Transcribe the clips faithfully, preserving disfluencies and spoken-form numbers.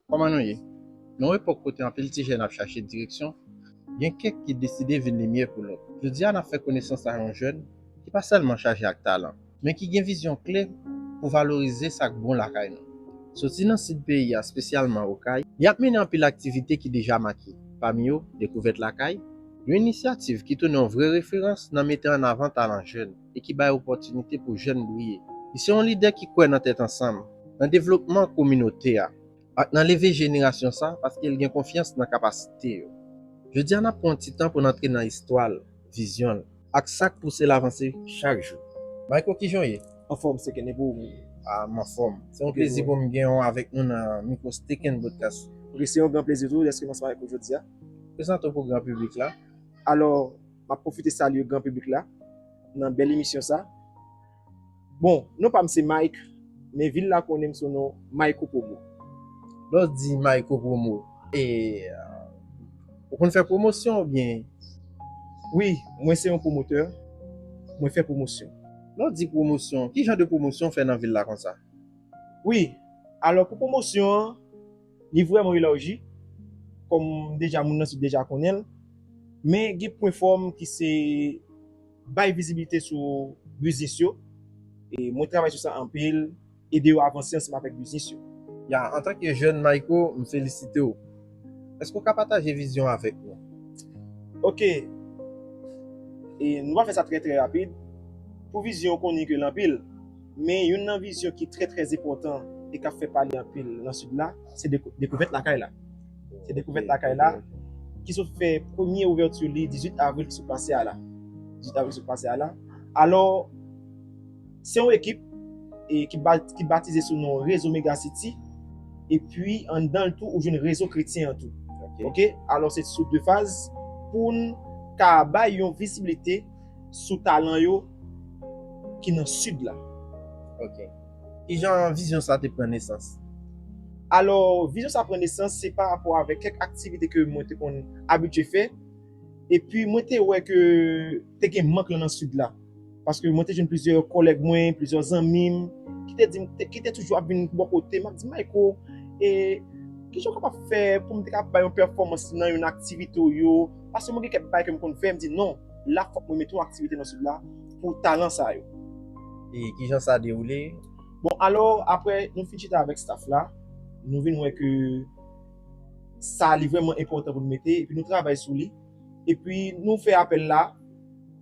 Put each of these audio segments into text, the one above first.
Kòman nou ye? Nan yon epòk kote anpil ti jèn ap chache direksyon, gen kèk ki deside vin limyè pou lòt. Jodi a, n ap fè konesans ak yon jèn ki pa sèlman chaje ak talan, men ki gen vizyon klè pou valorize sa k bon lakay nou. Soti nan sid peyi a, espesyalman Okay, y ap mennen anpil aktivite ki deja make, pami yo Dekouvèt Lakay, yon inisyativ ki tounen yon vrè referans nan mete an avan talan jèn e ki bay opòtinite pou jèn briye. Li se yon lidè ki kwè nan tèt ansanm, nan devlopman kominote a, ak nan leve jenerasyon sa paske l gen konfyans nan kapasite yo. Jodi a, n ap pran yon ti tan pou n antre nan istwa l, vizyon l, ak sa k pouse l avanse chak jou. Mayko, kijan w ye? Anfòm, Steak and Boom. Ah, m anfòm. Se yon plezi pou m gen w avèk nou nan mikwo Steak and Podcast. Ok, se yon gran plezi tou dèske m ansanm avèk ou jodi a. Prezante w pou gran piblik la. Alò, m ap pwofite salye gran piblik la nan bèl emisyon sa. Bon, non pa m se Mike, men vil la konnen m sou non Mayko Promo. Lè w di Mayko Promo, e, ou konn fè pwomosyon oubyen? Wi, mwen se yon pwomotè, mwen fè pwomosyon. Lè w di pwomosyon, ki jan de pwomosyon w fè nan vil la konsa? Wi, alò pou pwomosyon an, li vrèman elaji, kòm deja moun nan sid deja konnen l, men gen pwen fò m ki se bay vizibilite sou biznis yo. E mwen travay sou sa anpil, ede yo avanse ansanm avèk biznis yo. Ya, antanke jèn Mayko, m felisite w. Èske w ka pataje vizyon avèk nou? Ok. E nou va fè sa trè, trè rapid. Pou vizyon, w konnen ke l anpil, men youn nan vizyon ki trè, trè enpòtan e k ap fè pale anpil nan sid la, se dekou-, Dekouvèt Lakay la. Se Dekouvèt Lakay la, ki sot fè premye ouvèti li dizuit avril ki sot pase a la. Dizuit avril ki sot pase a la. Alò, se yon ekip e ki, ba, ki batize sou non Rezo Mega City. Epi, anndan l tou, ou jwenn Rezo Kretyen an tou. Ok. Ok? Alò, se sou de faz pou n ka bay yon vizibilite sou talan yo ki nan sid la. Ok. Kijan vizyon sa te pran nesans? Alò, vizyon sa pran nesans, se pa rapò avèk kèk aktivite ke mwen te konn abitye fè. Epi mwen te wè ke te gen mank lan nan sid la. Paske mwen te jwenn plizyè kòlèg mwen, plizyè zanmi m, ki te di m, te, ki te toujou ap vin bò kote m, ap di m, "Mayko, e, kijan w kapab fè pou m te kapab bay yon pèfòmans nan youn aktivite w yo?" Paske mwen gen kèk bagay ke m konn fè, m di, "Non, la fòk mwen mete yon aktivite nan sid la pou talan sa yo." E kijan sa dewoule? Bon, alò, apre nou fin chita avèk staff la, nou vin wè ke sa li vrèman enpòtan pou nou mete, epi nou travay sou li. Epi nou fè apèl la,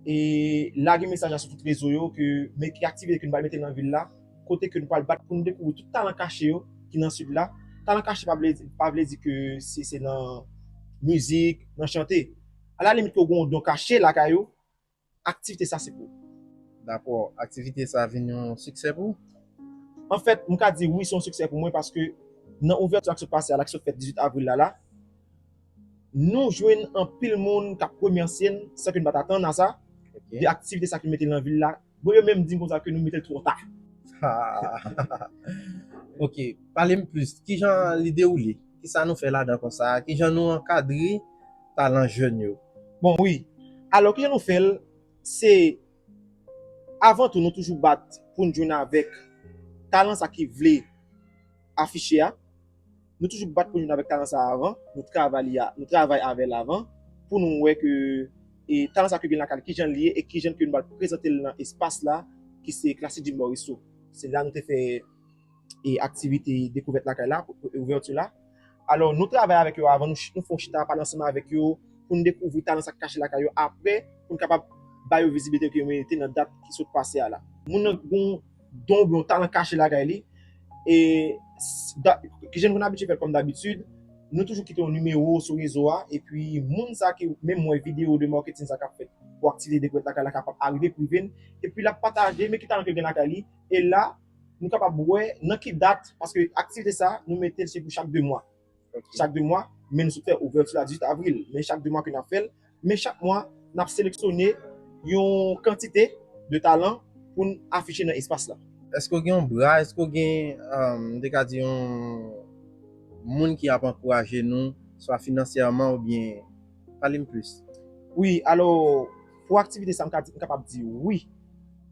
e lage mesaj la sou tout rezo yo, ke men ki aktivite ke nou pral mete nan vil la, kote ke nou pral bat pou nou dekouvri tout talan kache yo ki nan sid la. Talan kache pa vle, pa vle di ke se, se nan mizik, nan chante. Alalimit ke w gen yon don kache lakay ou, aktivite sa se pou ou. Dakò, aktivite sa vin yon siksè pou ou? Anfèt, m ka di wi, se yon siksè pou mwen paske nan ouvèti a ki sot pase a la, ki sot fèt dizuit avril la la, nou jwenn anpil moun k ap remèsye n san ke n pa t atann a sa, de aktivite sa ke nou mete nan vil la. Bon, yo menm di m konsa ke nou mete l twò ta. Ok, pale m plis. Kijan li dewoule? Kisa nou fè ladan konsa? Kijan nou ankadre talan jèn yo? Bon, wi. Alò, kijan nou fè l? Se, avan tou, nou toujou bat pou n jwenn avèk talan sa ki vle afiche a. Nou toujou bat pou n jwenn avèk talan sa avan. Nou travay li a, nou travay avè l avan pou nou wè ke, e, talan sa ke gen lakay li, kijan li ye e kijan ke nou pral prezante l nan espas la, ki se Classic Gym Boriso. Se la nou te fè, e, aktivite dekouvèt lakay la, ouvèti la. Alò, nou travay avèk yo avan, nou, ch- nou fè yon chita pale ansanm avèk yo pou n dekouvri talan sa k kache lakay yo. Apre, pou n kapab ba yo vizibilite ke yo merite nan dat ki sot pase a la. Moun nan gen yon don oubyen yon talan kache lakay li. E s- da- kijan n konn abitye fè l kòm dabitid, nou toujou kite yon nimewo sou rezo a, epi moun sa ki menm wè videyo de marketing sa k ap fèt pou aktivite dekouvèt lakay la kapab arive prive n, epi l ap pataje men ki talan ke l gen lakay li. E la, nou kapab wè nan ki dat, paske aktivite sa, nou mete l se pou chak de mwa. Ok. Chak de mwa, men nou sot fè ouvèti la dizuit avril. Men chak de mwa ke n ap fè l, men chak mwa, n ap seleksyone yon kantite de talan pou n afiche nan espas la. Èske w gen yon bra, èske w gen, um, m te ka di yon moun ki ap ankouraje nou, swa finansyèman oubyen, pale m plis. Wi, alò, pou aktivite sa, m ka di, m kapab di wi.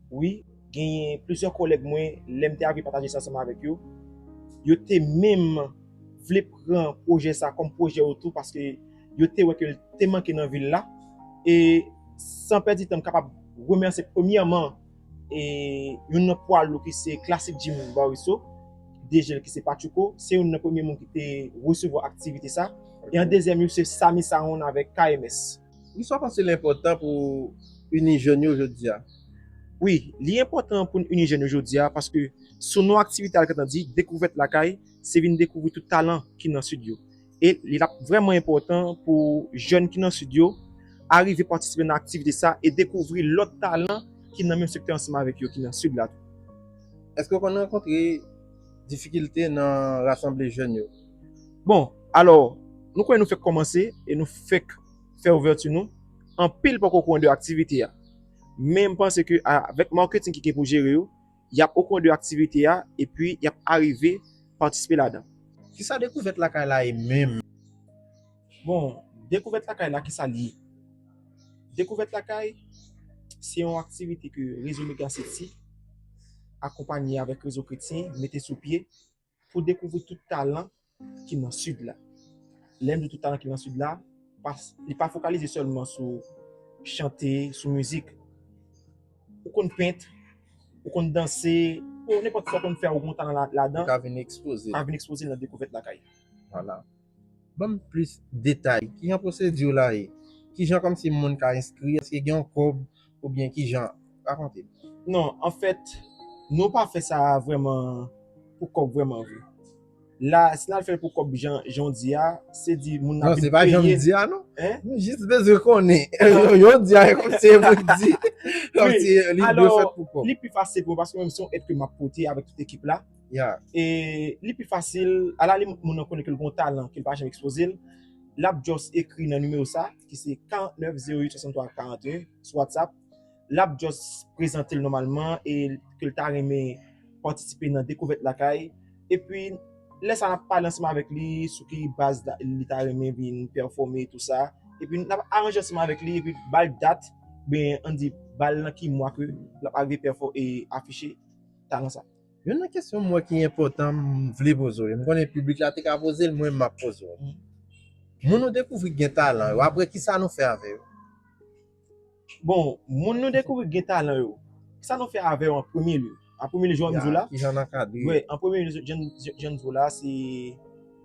Wi, genyen plizyè kòlèg mwen, lè m te arive pataje sa ansanm avèk yo, yo te menm vle pran pwojè sa kòm pwojè yo tou, paske yo te wè ke l te manke nan vil la. E san pèdi tan, m kapab remèsye premyèman e youn nan pwa lou ki se Classic Gym Bariso, D J l ki se Pachuco, se youn nan premye moun ki te resevwa aktivite sa. E an dezyèm yo se Sami Saron avèk K M S. Kisa w panse l enpòtan pou ini jèn yo jodi a? Wi, li enpòtan pou n ini jèn yo jodi a, paske sou non aktivite a, l gentan di, Dekouvèt Lakay, se vin dekouvri tout talan ki nan Sid yo. E li ap vrèman enpòtan pou jèn ki nan Sid yo arive patisipe nan aktivite sa e dekouvri lòt talan ki nan menm sektè ansanm avèk yo ki nan Sid la tou. Èske w konn rankontre difikilte nan rasanble jèn yo? Bon, alò, nou konnen nou fèk kòmanse e nou fèk fè ouvèti nou. Anpil poko konnen de aktivite a. Men m panse ke avèk maketing ki gen pou jere yo, y ap okouran de aktivite a, epi y ap arive patisipe ladan. Kisa Dekouvèt Lakay la ye menm? Bon, Dekouvèt Lakay la, kisa l ye? Dekouvèt Lakay, se yon aktivite ke Rezo Mega City akonpanye avèk Rezo Kretyen, mete sou pye pou dekouvri tout talan ki nan Sid la. Lè m di tout talan ki nan Sid la, pa, li pa fokalize sèlman sou chante, sou mizik. Ou konn pent, ou konn danse, ou nenpòt sa ou konn fè, ou gon talan la- ladan, Ou ka vin ekspoze. Ou ka vin ekspoze nan Dekouvèt Lakay. Vwala. Ban m plis detay. Kijan pwosedi w la ye? Kijan kòmsi moun ka enskri? Èske gen yon kòb oubyen kijan? Rakonte m. Non, anfèt, nou pa fè sa vrèman pou kòb vrèman vre. La, si n al fè l pou kòb jan, jan w di a, se di moun nan Non, vin se pa jan m peye. Di a, non. Hein? Nou jis bezwen konnen. Yo di a, e kòmsi e pou di. Kòmsi Wi, li dwe alò, fèt pou kòb. Li pi fasil pou mwen, paske menm se yon èd ke m ap pote avèk tout ekip la. Ya. E li pi fasil, ala li moun nan konnen ke l gon talan, ke l pa janm ekspoze l. L ap just ekri nan nimewo sa, ki se karant nèf zewo uit swasanntwa karant e en sou WhatsApp. L ap just prezante l nòmalman e ke l ta renmen patisipe nan Dekouvèt Lakay. Epi, lè sa a, n ap pale ansanm avèk li sou ki baz la- li ta renmen vin pèfòme, tou sa. Epi, n ap aranje ansanm avèk li, epi ba l dat, ben, ann di, ba l nan ki mwa ke l ap arive pèfò- e afiche talan sa. Youn nan kesyon m wè ki enpòtan, m vle poze w, e m konnen piblik la te ka poze l, mwen m ap poze w. Mm. Moun nou dekouvri gen talan yo, apre kisa nou fè avè yo? Bon, moun nou dekouvri gen talan yo, kisa nou fè avè yo an premye lye? An premye lye, jan m di w la. Kijan n ankadre yo? Wi, an premye lye, jan, jan, jan m di w la, se,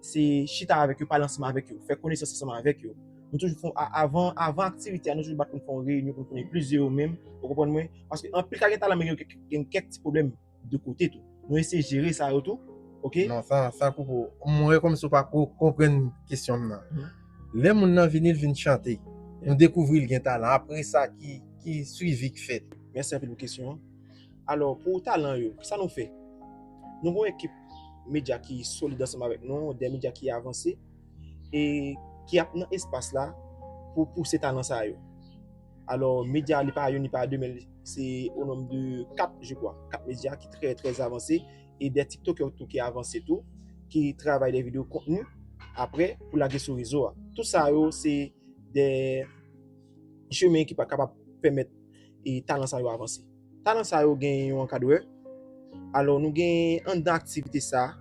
se chita avèk yo, pale ansanm avèk yo, fè konesans ansanm avèk yo. Nou toujou fè, a- avan, avan aktivite a, nou toujou bat pou n fè yon reyinyon, pou n konnen plizyè yo menm, ou konprann mwen? Paske anpil ka gen talan, men gen, gen kèk ti pwoblèm de kote tou. Nou eseye jere sa yo tou, oke? Non, san, san koupe w. Mwen wè kòmsi w pa ko- konprann kesyon m nan. Mhm. Lè moun nan vini, l vin chante. Nou dekouvri l gen talan. Apre sa, ki, ki swivi k fèt? Mèsi anpil pou kesyon an. Alò, pou talan yo, kisa nou fè? Nou gon ekip medya ki solid ansanm avèk nou, de medya ki avanse e ki ap nan espas la pou pouse talan sa yo. Alò, medya, li pa youn, li pa de, men se o nonb de kat, je crois, kat medya ki trè, trè avanse, e de TikTokè tou ki avanse tou, ki travay de videyo kontni, apre, pou lage sou rezo a. Tout sa yo, se de chemen ki pa kapab pèmèt e talan sa yo avanse. Talan sa yo gen yon ankadrè. Alò, nou gen anndan aktivite sa,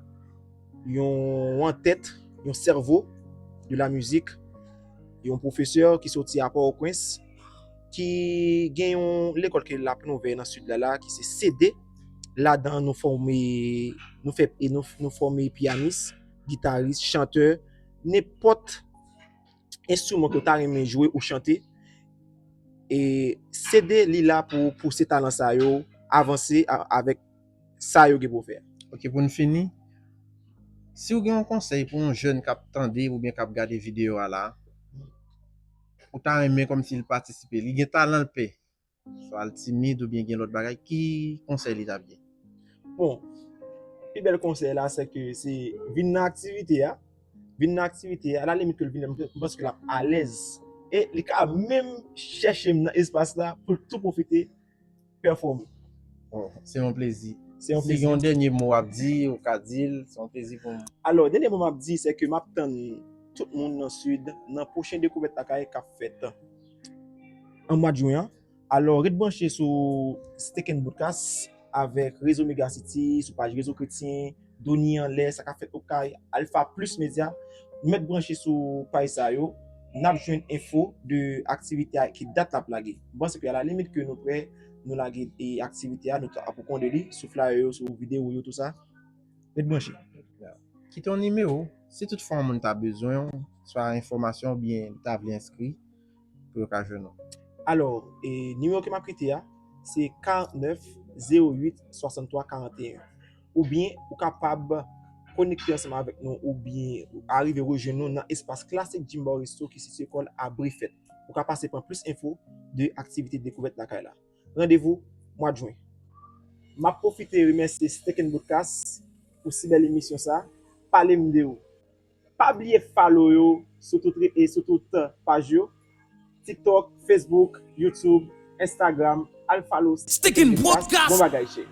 yon antèt, yon sèvo de la mizik, yon pwofesè ki soti a Pòtoprens, ki gen yon lekòl ke l ap ouvè nan Sid la, la, ki se C D. Ladan nou fòme, nou fè, e nou, nou fòme pyanis, gitaris, chantè, nenpòt enstriman ke w ta renmen jwe ou chante. E C D li la pou pouse talan sa yo avanse a- avèk sa yo gen pou fè. Ok, pou n fini, si w gen yon konsèy pou yon jèn k ap tande oubyen k ap gade videyo a la, ou ta renmen kòmsi l patisipe, li gen talan, l pè, swa l timid oubyen gen lòt bagay, ki konsèy li t ap gen? Bon, pi bèl konsèy la, se ke se vin nan aktivite a. Vin nan aktivite a, alalimit ke l vin, m panse ke l ap alèz. E li ka menm chèche m nan espas la pou l tou pwofite pèfòme. Bon, se yon plezi. Se yon plezi. Si gen yon dènye mo w ap di, ou ka di l, se yon plezi pou mwen. Alò, dènye mo m ap di, se ke m ap tann tout moun nan Sid nan pwochen Dekouvèt Lakay k ap fèt an mwa jen an. Alò, ret branche sou Steak and Broadcast avèk Rezo Mega City, sou paj Rezo Kretyen, Doni anlè, sa k ap fèt Okay, Alpha Plus Media. Nou mèt branche sou paj sa yo. N ap jwenn enfo de aktivite a, ki dat l ap lage. M panse ke alalimit ke nou prè, nou lage e aktivite a, nou ta ap okonde li sou flyer yo, sou videyo yo, tou sa. Mèt branche. Kite yon nimewo, si toutfwa yon moun ta bezwen w, swa enfòmasyon oubyen ta vle enskri, pou yo ka jwenn ou. Alò, e, nimewo ke m ap kite a, se karant nèf, zewo uit, swasanntwa, karanteyen. Oubyen, ou kapab konekte ansanm avèk nou, oubyen arive rejwenn nou nan espas Classic Gym Bar Resto ki sitiye kò l a Brifèt. Ou ka pase pran plis enfo de aktivite Dekouvèt Lakay la. Randevou mwa jen. M ap pwofite remèsye Steak and Broadcast pou si bèl emisyon sa. Pale m de ou. Pa bliye follow yo sou tout re-, e sou tout paj yo. TikTok, Facebook, YouTube, Instagram. Al follow Steak and Broadcast. Bon bagay, chè.